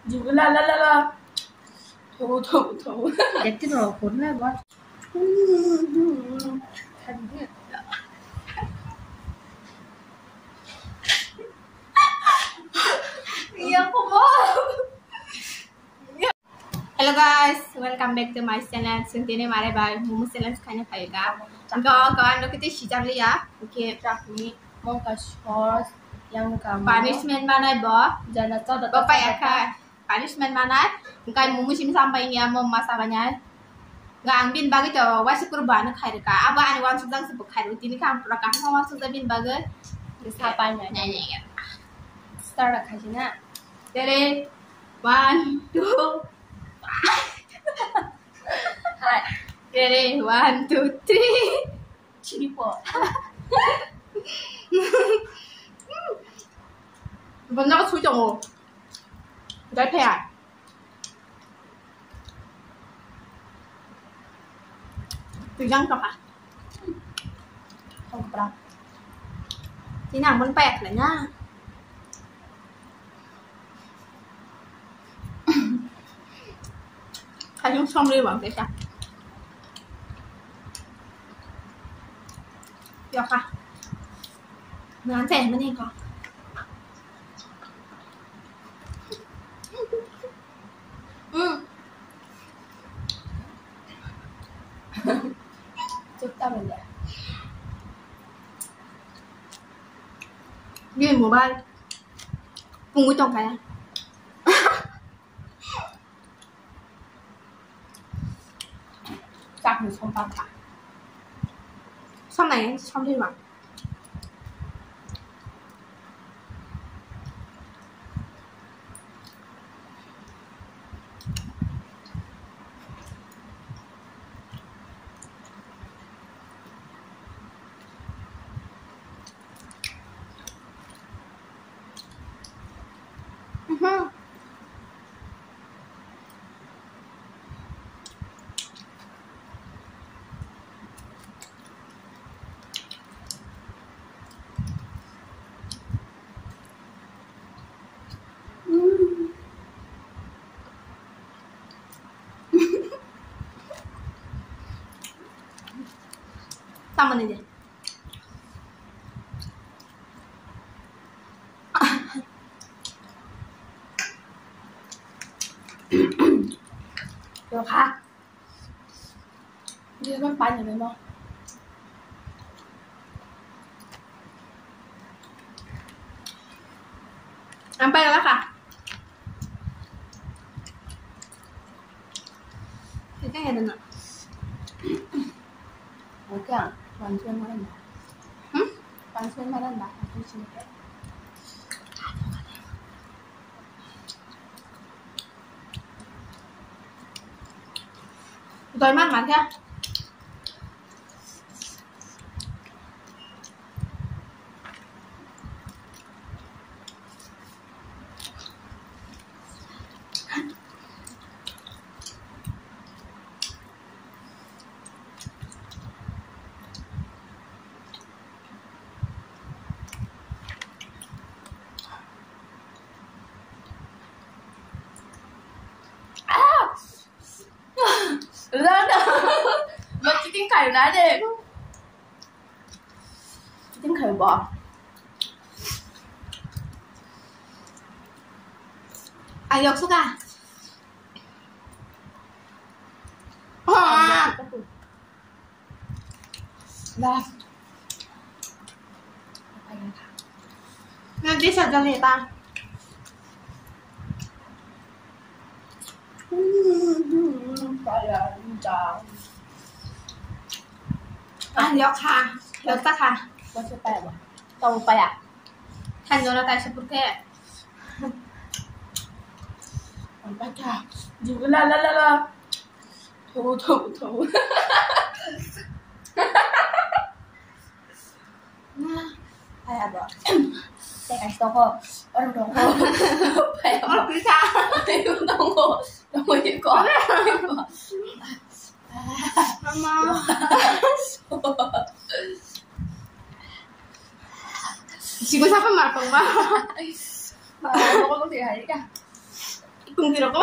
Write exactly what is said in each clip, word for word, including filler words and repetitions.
Jibula la la la. Thobu, thobu, thobu. Ekti no, kurna ba. Iya, kumo. Hello guys, welcome back to my channel. Sintini mare bai mumu challenge khaina phaika. Go go ando kiti sijam liya. Okay, chutney, mongka sauce, yang ka punishment manai bo. Jana chada. Bo chada paya kha. Punishment manai. Engkai mumu simi sampai ni amo masa banai. Ga ang bin bagwi to waisa kuru bana khairika. Abo ani wansuk jang se bo khairu. Tini kha ang pura kaham wansuk jang bin bagwi. Sapa nya. Nya nya nya. Start khaisina. Ready? One, two. Ready? One, two, three. Chiripo. Banda ko sui tongo. Dai phe ai. Twijang tokha. Tong pra. Tini ang mon payak na. Khaiyung somri bang tesa. Yokha. Ngan teh mani ko. Hmm. Cuk ta benda. Ni mobile. Pungwi tongkha ya. Chakni sompakha. Somnai, somni ma. Mhm. Tamani de. Yo kha. Dia kan banyak memang. Sampai lah kah? Kita ada nak. Oke, bantuan mana nak? Hmm? Bantuan mana nak? Aku sini. Doi man man khe. Lana. Lo chicken kayo na de. Chicken kayo ba? Ayok suka. Ah. Last. Nanti saja nih, ta. Ah, yok ha. Yok ta ha. What's your paya ba? Tau paya. Than jora tai sepur ke. Ang paya. Jibula la la la. Thobu, thobu, thobu. Nah, hai abo. Tei kaisa tongo. Oro tongo. Hai abo. Oro kisa. Tongo. Tongo iko. Mama. Sigo sapa ma tongma. Ah, tongo tei hai ka. Tungti rok.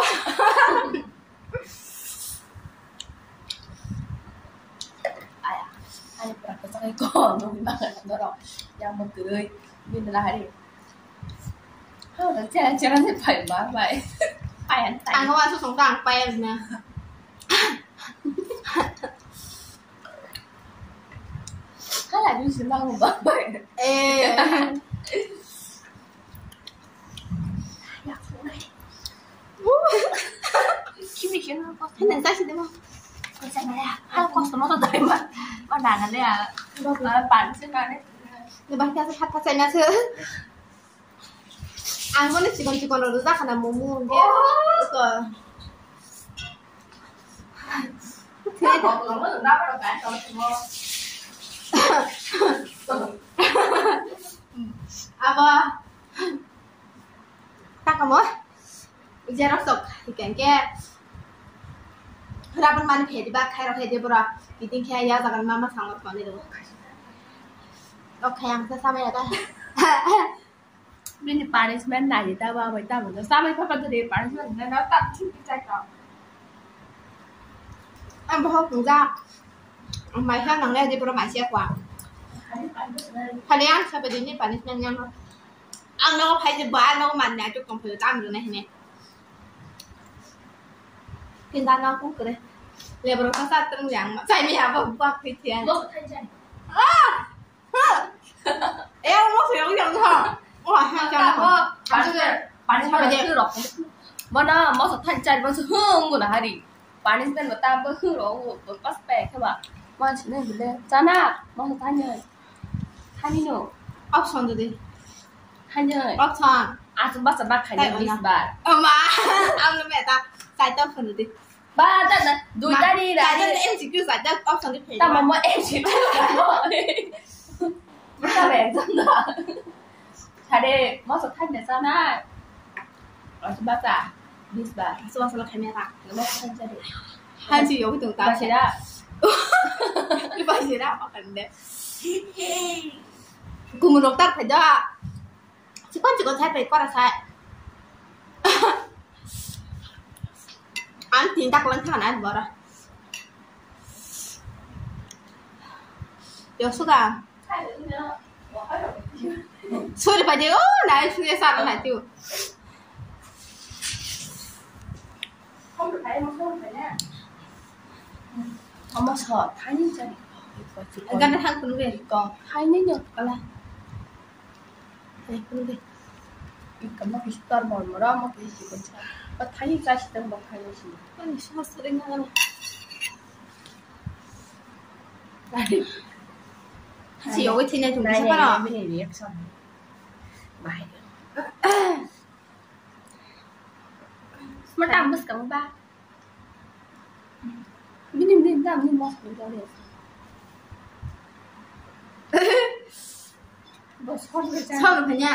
Aya, ani pura kwchak ko nungwi mangkha norok. Yang mwtwrwi bini lahari. Hao da chera chera se pai ma bai. Pai an pai. Ang wa su song ta ang pai na. Hala ni se ma ba bai. Eh. Kimi khe no kosto. Hene sa si demo. Kosto na ya. Ha kosto mo to dai ma. Ma na na le ya. Ba pan se ma ne. Ne ba kya se hat hat sai na se. Ang mo ne chikon chikon ro ja khana momo ge. Ko. Abo. Takamo, xerox rok hikha khe, rabon mani phedi ba khairok phedi borok, kiting khe ya jagan mama sango thani do. Ok, khe ang sa samaya ta. Bini punishment nai ta ba bai ta bo samai pha pa de punishment na na ta thik chai ka. Ang bohok nungja. Ang mai kha nang le di borok mai se kwa. Khali ang sa ba di ni punishment yang. Ang nogo phai je ba nogo man ya tuk tong phai tam rwna hine. Kinda na ku kre. Le bro ka sa teng yang ma. Chai mi ha ba ba kri thia. Lo thai chai. Ah! Huh. Eh, mo se yang yang ha. Wa ha chang ha. Pani pani pani tu rok. Mana mo sa thai chai mo sa hung guna hari. Punishment bo ta bo hung ro, bo pas pe khe ba. Mo chine bile. Chana, mo thani. Thani no. Option do de. Thani. Option. Asu basa ba khai. Thai bis ona. Bar. Ama, am no meta. Sai ta option do de. Ba ta na, dui ta ni ra. Ta ni M C Q sai ta option de. Ta mo mo M C Q. Buta exam da. Hade, moso thaini sanai. Asu basa, bis ba. Asu basa lo khaimya ta. Moso thaini sari. Hansi yo tong ta. Basira. Basira, makan de. Kumun rok tar phai da. Chikon chikon sai phai kora sai. Ang tin tak lang thang na bora. Yo suga. Sorry, pade, oh, nai, suya, sara, nai, tu. Omo so, thaini chari. Gana thang kunu be. Ko, thaini no, kala. Eh, kunu be. Ikam mo kistar bor mora, mo kisi kunsa. Ba thaini chasi tang ba thaini si. Ani, so, sering ngana. Si yogwi thwinai chwng kisa phano. Bini reaction. Bahai. Mo tam bwskang ba. Bini, bini tam ni mos ni dole. Bos hor ni. Sor phanya.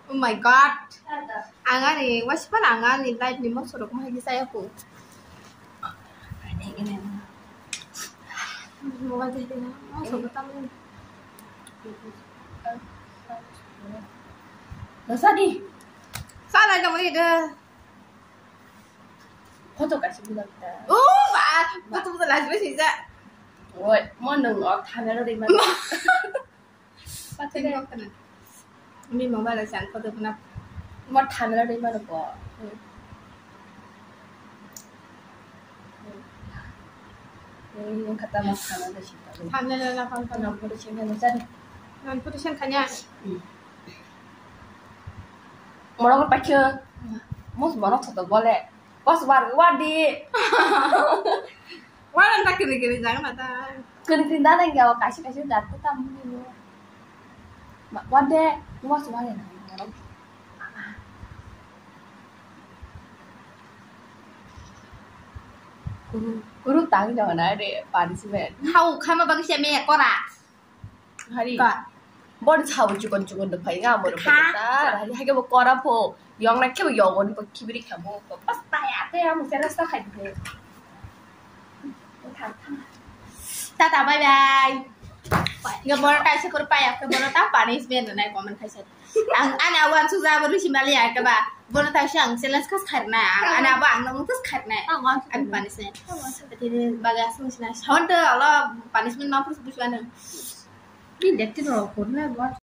Oh my God. Ang ani, wasipan ang ani life ni mosorok mahai kisa yaku. Mobile tadi na, mosorok tamu. Dosa di. Sana kamu ni dah. Photo kaisa bulak ta. Oh, ba, photo bulak lagi sih, ja. Oi, mo nung o thamelo ri ma. Photo ni kok kana. Mi mobile sa photo kana. Mo thamelo ri ma ko. Ni kata mo thamelo sih. Thamelo na photo. Na photo sih na sa. Na photo sih kanya. Morok paikhe mus morok soto bole. Bos war war di. War anta kiri kiri jaga mata. Kiri kiri dana gya kaisa kaisa jat ko tam ni mo. War de, bos war de na. Kuru kuru tang jaga na de punishment. Hau khama bagi se me kora. Hari. Ka. Bon sao chukon chukon do phai nga mo ro. Kha. Hari hage bo kora pho. Yong na khe bo yong on ko kibri kha mo. Pas Tei ang mungsa rasta khai di. Tata, bye bye. Nga bono taisa kor paya, ke bono ta punishment nai comment khai sa. Ang, ani abo ang sujabo rusi mali ya ke ba. Bono taisa ang challenge khas khair na. Ang, ani abo ang nang khas khair na. Ang wan. Ang punishment. Tini baga sung sina. Hon to alo punishment ma pus pus wana. Ni dekti ro kurna.